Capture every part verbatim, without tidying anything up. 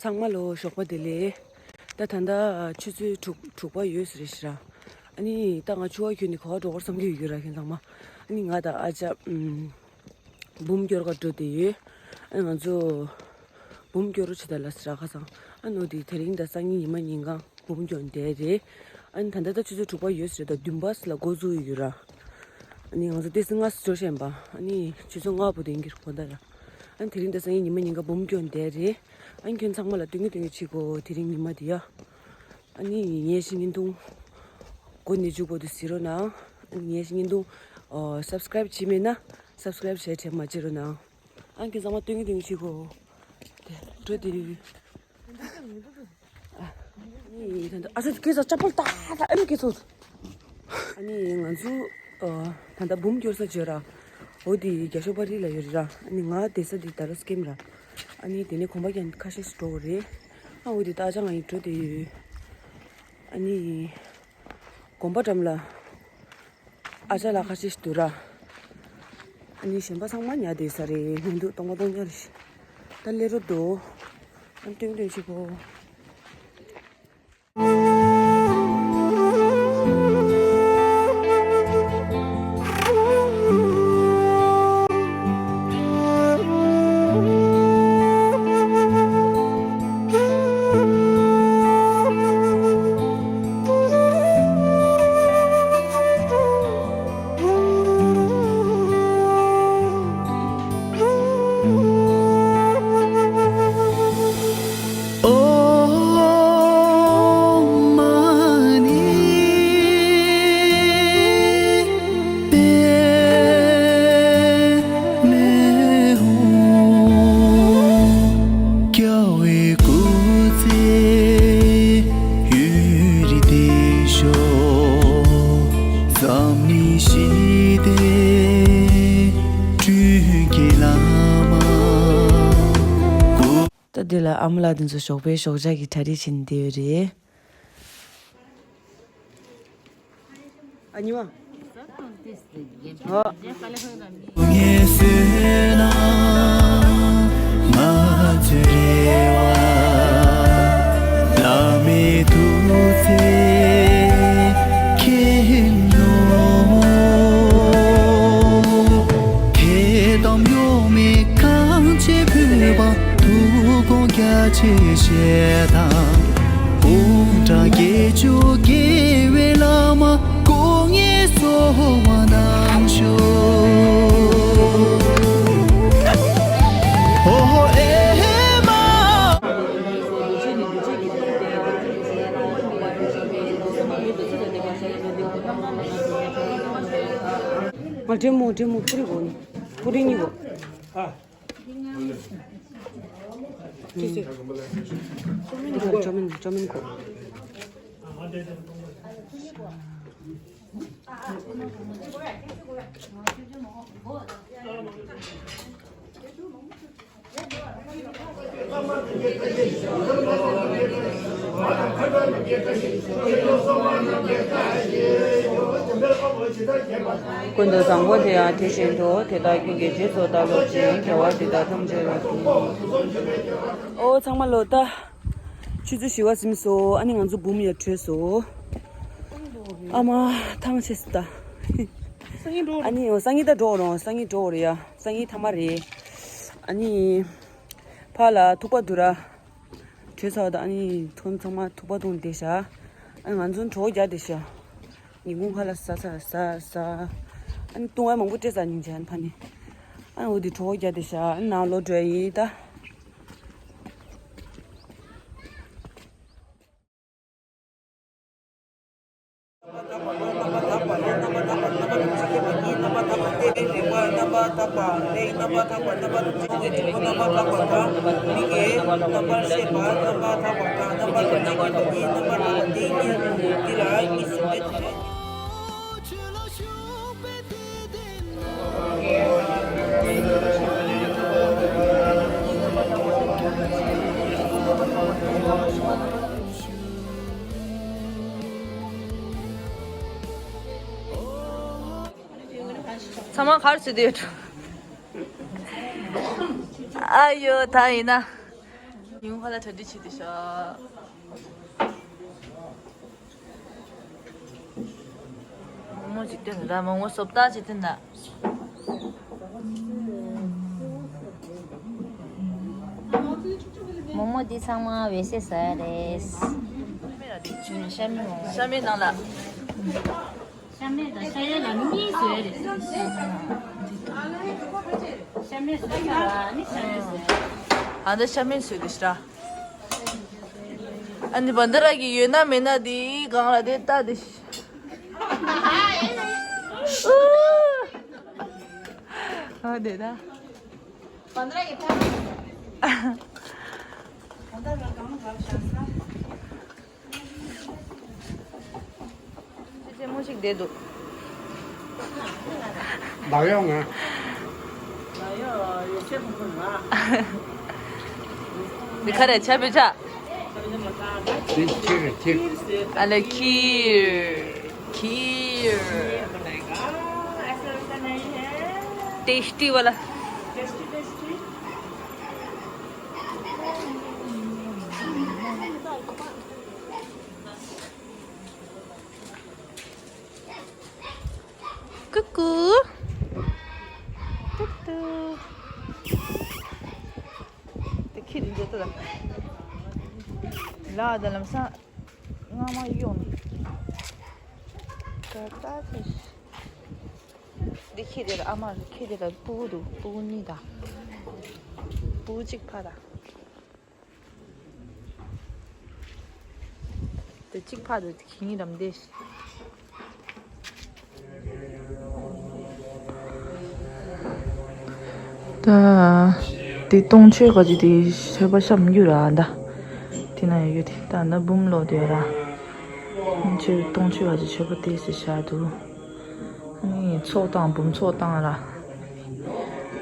ཚང་མ་ལོ་ཞོགས་པ་བདེ་ལེགས། ད་ད་ལྟ་ཆུ་ཚོད་དྲུག་དྲུག་པ་ཡོད་ས་རེད་ཤག་ར། ཨ་ནི་ད་ང་ཆུ་བ་ཁྱོན་ནས་ག་བ་འགྲོ་དགོས་བསམ་གྱི་ཡོད་ར། ཁྱེད་ཚང་མ། ཨ་ནི་ང་དང་ཨ་ཅག་ཨུམ་འབུམ་སྐྱོར་ག་འགྲོ་བསྡད་ཡོད། ཨ་ནི་ང་ཚོ་འབུམ་སྐྱོར་རོ་བྱེད་ད་ལ་ས་ར་ཁ་སང་། ཨ་ནི་འོ་དེ་དེ་རིང་དང་སང་ཉིན་ཉི་མ་ཉིན་གང་འབུམ་སྐྱོར་བསྡད་རེད། ཨ་ནི་ད་ལྟ་ད་ཆུ་ཚོད་དྲུག་པ་ཡོད་ས་རེད། ད་བདུན་པ་ལ་འགོ་འཛུགས་ཡོད་ར། ཨ་ནི་ང་ཚོ་ཏོག་ཙམ་སྔ་སེ་འགྲོ་བཞིན་པ། ཨ་ནི་ཆུ་ཚོད་ལྔ་བར་དུ་ཡིན་གྱི་རེད་དགོང་དག་ར། ཨ་ནི་དེ་རིང་དང་སང་ཉིན་ཉི་མ་ཉིན་གང་འབུམ་སྐྱོར་བསྡད་རེད། ཨ་ནི་ཁྱོད་ཚང་མ་ལ་སྟོན་གྱི་སྟོན་གྱི་བྱེད་དགོས། དེ་རིང་ཉི་མ་དེ་ཡ། ཨ་ནི་ངའི་བརྙན་ཐུང་འགོ་ནས་མཇུག་བར་དུ་གཟིགས་རོགས་གནང་། ཨ་ནི་ངའི་བརྙན་ཐུང་ཨོ་སབ་སི་ཀ་རེབ་བྱས་མེད་ན་སབ་སི་ཀ་རེབ་བྱས་དྲན་མ་བརྗེད་རོགས་གནང་། ཨ་ནི་ཁྱོད་ཚང་མ་སྟོན་གྱི་སྟོན་གྱི་བྱེད་དགོས། དེ་འགྲོ་དེ། ཨ་ནི་ད་ལྟ་ཨ་ས་ཁྱེད་ཚོ་ཅག་པོ་ལྟ་ད། ཨ་ནི་ཁྱེད་ཚོ། ཨ་ནི་ང་ཚོ་ཨ་ད་ལྟ་འབུམ་སྐྱོར་ས་བརྗོད་ར། འོ་དེ་རྒྱ་ཤོག་པ་རི་ལ་ཡོད་རེད་ར། ཨ་ནི་ང་བསྡད་ས་དེ་ད་ར་སི་ཀེམ་ར། ཨ་ནི་དེ་ནས་གོམ་པ་ཀྱང་ཁ་ཤས་ཤིག་འགྲོ་དགོས་རེད། ཨ་འོ་དེ་ད་ཨ་ཅག་ང་ཡིས་འགྲོ་དེ་ཡོད། ཨ་ནི་གོམ་པ་འགྲམ་ལ་ཨ་ཅག་ལ་ཁ་ཤས་ཤིག་འདུག་ར། ཨ་ནི་གཞན་པ་ཚང་མ་ཉལ་བསྡད་ས་རེད། ཉལ་འདུག་སྟོང་པ་སྟོང་ཉལ་རེད། ད་སླེབས་རོགས་འདུག་ཨ་ནི་སྟོན་སྟོན་བྱེད་དགོས། ཨོཾ་མ་ཎི་པདྨེ་ཧཱུྃ། རྒྱལ་བའི་སྐུ་ཚེ་ཡུན་རིང་བརྟན་ཤོག་འཛམ་གླིང་ཞི་བདེ་སྤྲུལ་གྱི་བླ་མ། ད་འདི་ལ་ཨ་མ་ལགས་དེ་ཚོ་ཞོགས་པའི་ཞོགས་ཇ་གི་གྲ་སྒྲིག་བྱེད་ནས་བསྡད་ཡོད་རེད། ཨ་ཉི་མ། ཨ། ངས་བསོད་ནམས་ང་ཚོའི་རེ་བ་བླ་མའི་ཐུགས་བརྩེ་མཁྱེན་ནོ། ཐེག་དམ་ཡོངས་མི་གངས་ཅན་བོད་པ་ཐུགས་དགོངས་རྒྱ་ཆེ་བཞེས་དང་། དབུ་འདྲ་དགེ་བཅུ་དགེ་བའི་བླ་མ་སྐུ་ངལ་གསོ་བ་གནང་ཤོག་ཨོ་ཧོ་ཨེ་མ། མ་དྲེ་མོ་དྲེ་མོ་ཕུ་རི་གོ་ནི་ཕུ་རི་གཉིས་གོ། ཨ། ཅི་ཟེར། ཅོ་མིན་གོ། ཅོ་མིན་ཅོ་མིན་གོ། ཀུན་ཏུ་བཟང་པོ་དེ་ཡང་དེ་བཞིན་དུ། དེ་དག་ཀུན་གྱི་རྗེས་སུ་བདག་སློབ་ཅིང་། དགེ་བ་འདི་དག་ཐམས་ཅད་རབ་ཏུ། ཨོ་ཚང་མ་ལོ་ད། ཆུ་ཚོད་བཞི་པ་ཟིན་སོང་། ཨ་ནི་ང་ཚོ་འབུམ་ཡར་བྲོས་སོང་། ཨ་མ་ཐང་ཆད་སོང་ད། སང་ཉིན་འགྲོ། ཨ་ནི་སང་ཉིན་ད་འགྲོ་རོགས། སང་ཉིན་འགྲོ་རེད་ཡ། སང་ཉིན་མཐའ་མ་རེད། ཨ་ནི་ཕར་ལ་ཐུག་པ་འདུག་ར། བྲོས་ཚར་བ་དང་ཨ་ནི་ཐོན་ཚང་མ་ཐུག་པ་བཏུང་བསྡད་ཤག་ཨ་ནི་ང་ཚོ་གྲོད་ཁོག་རྒྱགས་བསྡད་ཤག་ཉིན་གུང་ཁ་ལག་ཟ་ཟ་ཟ་ཟ། ཨ་ནི་བཏུང་བ་མང་པོ་སྤྲད་ཚར། སྙིང་རྗེ། ཨ་ནི་ཕ་ནི། ཨ་ནི་འོ་དེ་གྲོད་ཁོག་རྒྱགས་བསྡད་ཤག་ཨ་ནི་ནང་ལོག་འགྲོ་ཡ་ཡིན་ད། ཚང་མ་ག་རེ་བྱེད་དུ་ཡོད། ཨ་ཡོ་ད་ཡིན་ན། ཉིན་ཁ་ལ་གྲ་སྒྲིག་བྱེད་དུ་ཤ། མོག་མོག་ཅིག་སྟོན་ད། མོག་མོག་སོབ་ཏ་ཅིག་སྟོན་ད། མོག་མོག་འདི་ཚང་མ་བེ་སེ་ཟ་ཡ་རེད། ཤ་མེད་མོག་མོག་ཤ་མེད་ནང་ལ། ཤ་མེད་དང་ཤ་ཡལ་ལ་གཉིས་བཟོས་རེད། ཤ་མེད་བཟོས་ཡོད་ལ་ནི་ཤ་མེད་བཟོས། ཨ་འདི་ཤ་མེད་བཟོས་དེ་ཤ། ཨ་ནི་བན་དེ་ར་གི་ཡོད་ན་མེད་ན་དེ་གང་ལ་དེ་ལྟ་དེ་ཤ། ཨ་དེ་ད། བན་དེ་ར་གི་ཕ། བན་དེ་ར་གང་གང་ཤ་ས། ཅེ་ཅེ་མོ་ཞིག་བསྡད་འདུག་ལག་ཡོང་ང་། ལག་ཡོང་ཡོད་ཚད་ཕུང་ཕུང་ང་། འདི་ག་རེ་ཆ་བི་ཆ། འདི་ཁིར་ཁིར། ཨ་ལེ་ཁིར། ཁིར། ཏེ་སི་ཊི་ཝ་ལ། ཀུ་ཀུ། ཏུ་ཏུ། དེ་ཁྱི་དེ་འགྲོ་ལྟ་ལ། ལ་ད་ལམ་སང་སྔ་མ་གཡོག་ནས། ད་ལྟ་ཚེ། འདི་ཁྱི་དེ་ལ་ཨ་མ་ཁྱི་དེ་ལ་སྤུ་གུ་འདུག་སྤུ་གུ་གཉིས་དང་། སྤུ་གུ་གཅིག་ཕ་དང་། དེ་གཅིག་ཕ་དེ་ཁྱི་གཉིས་རམ་འདེ། ད་དེ་སྟོང་མཆོད་ག་ཅིག་དེ་མཆོད་པ་བཤམས་རྒྱུ་ར་ད། དེ་ན་ཡོད་དེ་ད་ན་འབུམ་ལོག་དེ་ར། མཆོད་སྟོང་མཆོད་ག་ཅིག་མཆོད་པ་དེ་སི་བཞག་འདུག་ཨ་ནི་ཚོགས་བཏང་འབུམ་ཚོགས་བཏང་ར།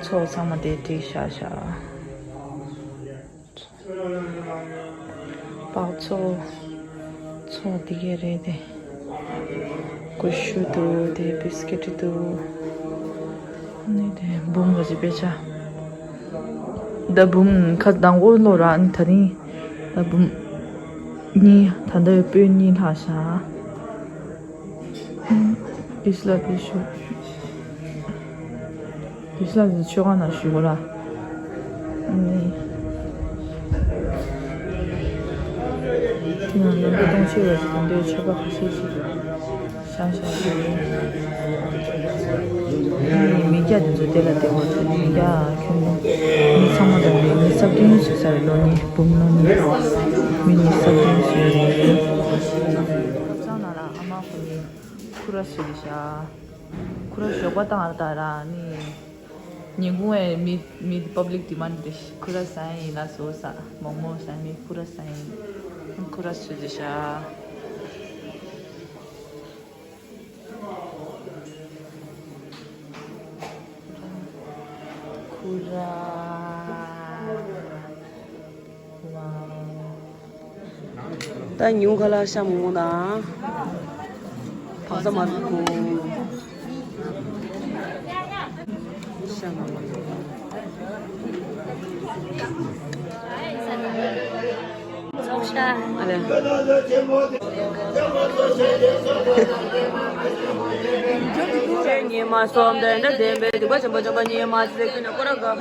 ཚོགས་ཚང་མ་དེ་བསྒྲིགས་བཞག་བཞག་སྤགས་ཚོགས། ཚོགས་འདི་གས་རེད་དེ། ཀུ་ཤུ་འདུག་དེ་བིས་ཀེ་ཊི་འདུག་ཨ་ནི་དེ་འབུམ་ག་ཅིག་དཔེ་ཆ། ད་འབུམ་ཁ་དང་པོ་ལོ་ར། ཨ་ནི་ད་རིང་ད་འབུམ་གཉིས། ད་ལྟ་པོད་གཉིས་ལྷག་བཞག་ཨིས་ལ་པི་ཤུ། ཨིས་ལ་པི་ཤུ་ཆོས་ཁང་ནང་ཞུ་གོ་ར། ཨ་ནི། དེ་ནང་ལ་སྟོང་མཆོད་པ་ཞིག་དང་འདོད་མཆོད་པ་ཁ་ཤས་ཤིག་བཞག་བཞག་ཡོད། ཨ་ནི་མི་སྐྱ་དེ་ཚོ་དེ་ལ་བསྡད་པ་དེ། མི་སྐྱ་ཁྱོན་བསྡོམས་མི་ཚང་མ་དང་མི་མི་ས་བདུན་ཞིག་ས་རེད། ལོ་གཉིས་འབུམ་ལོ་གཉིས། མི་གཉིས་ས་བདུན་ཞིག་རེད། ཁ་སང་ནང་ལ་ཨ་མ་ཁོ་གཉིས། ཁུ་ར་ཞིག་རེད་ཤག་ཁུ་ར་ཞོགས་པ་བཏང་ར་ད་ར་ནི། ཉིན་གུང་ཨེ་མི་མི་པབ་ལིག་ཌི་མཱན་ཌི་རེད་ཤག་ཁུ་ར་ཟ་ཡིན་ལ་སོ་ས་མོག་མོག་ཟ་ནི་ཁུ་ར་ཟ་ཡིན། ཁུ་ར་ཞིག་རེད་ཤག་ཁུ་ར། ད་ཉུང་ཁ་ལག་ཤ་མོག་མོག་དང་། བག་ཚ་མར་ཁུ། ཤ་མོག་མོག་ཚོགས་ཤ། ཨ་ལེ། ཉི་མ་གསུམ་དེ་འདྲ་ལྡན་པའི་སྡིག་པ་ཆེན་པོ་བཅོམ་པ་ཉིད་མ་ཚེ་ཀུན་ནས་སྐོར་ར་དགའ།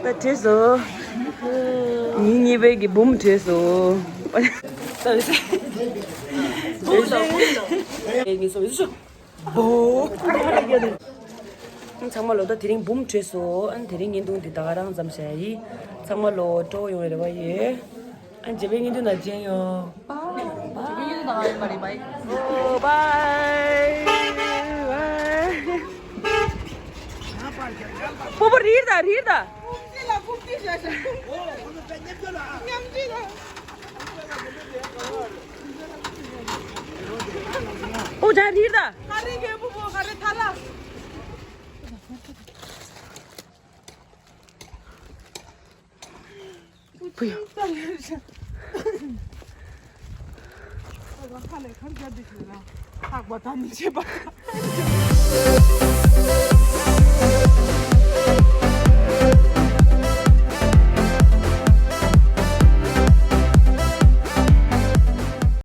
ད་བྲེས་སོ། ཉིན་གཉིས་པའི་གི་འབུམ་བྲེས་སོ། ད་བྲེས་སོ། འབུམ་ལ་འབུམ་ལ། ཨེ་ངེས་སོ་ངེས་སོ། འབུམ། ཚང་མ་ལོ་ད་དེ་རིང་འབུམ་བྲེས་སོ། ཨ་ནི་དེ་རིང་བརྙན་ཐུང་འདི་ད་ག་རང་ཙམ་བྱ་ཡི། ཚང་མ་ལོ་སྤྲོ་ཡོང་བའི་རེ་བ་ཡོད། ཨ་ནི་རྗེས་པའི་བརྙན་ཐུང་ནང་མཇལ་ཡོང་། Bye. Bye. Bye. སྤོ་བོ་རིལ་ད་རིལ་ད། སྤོ་བོ་ཇ་རིལ་ད། བུ་ཡ།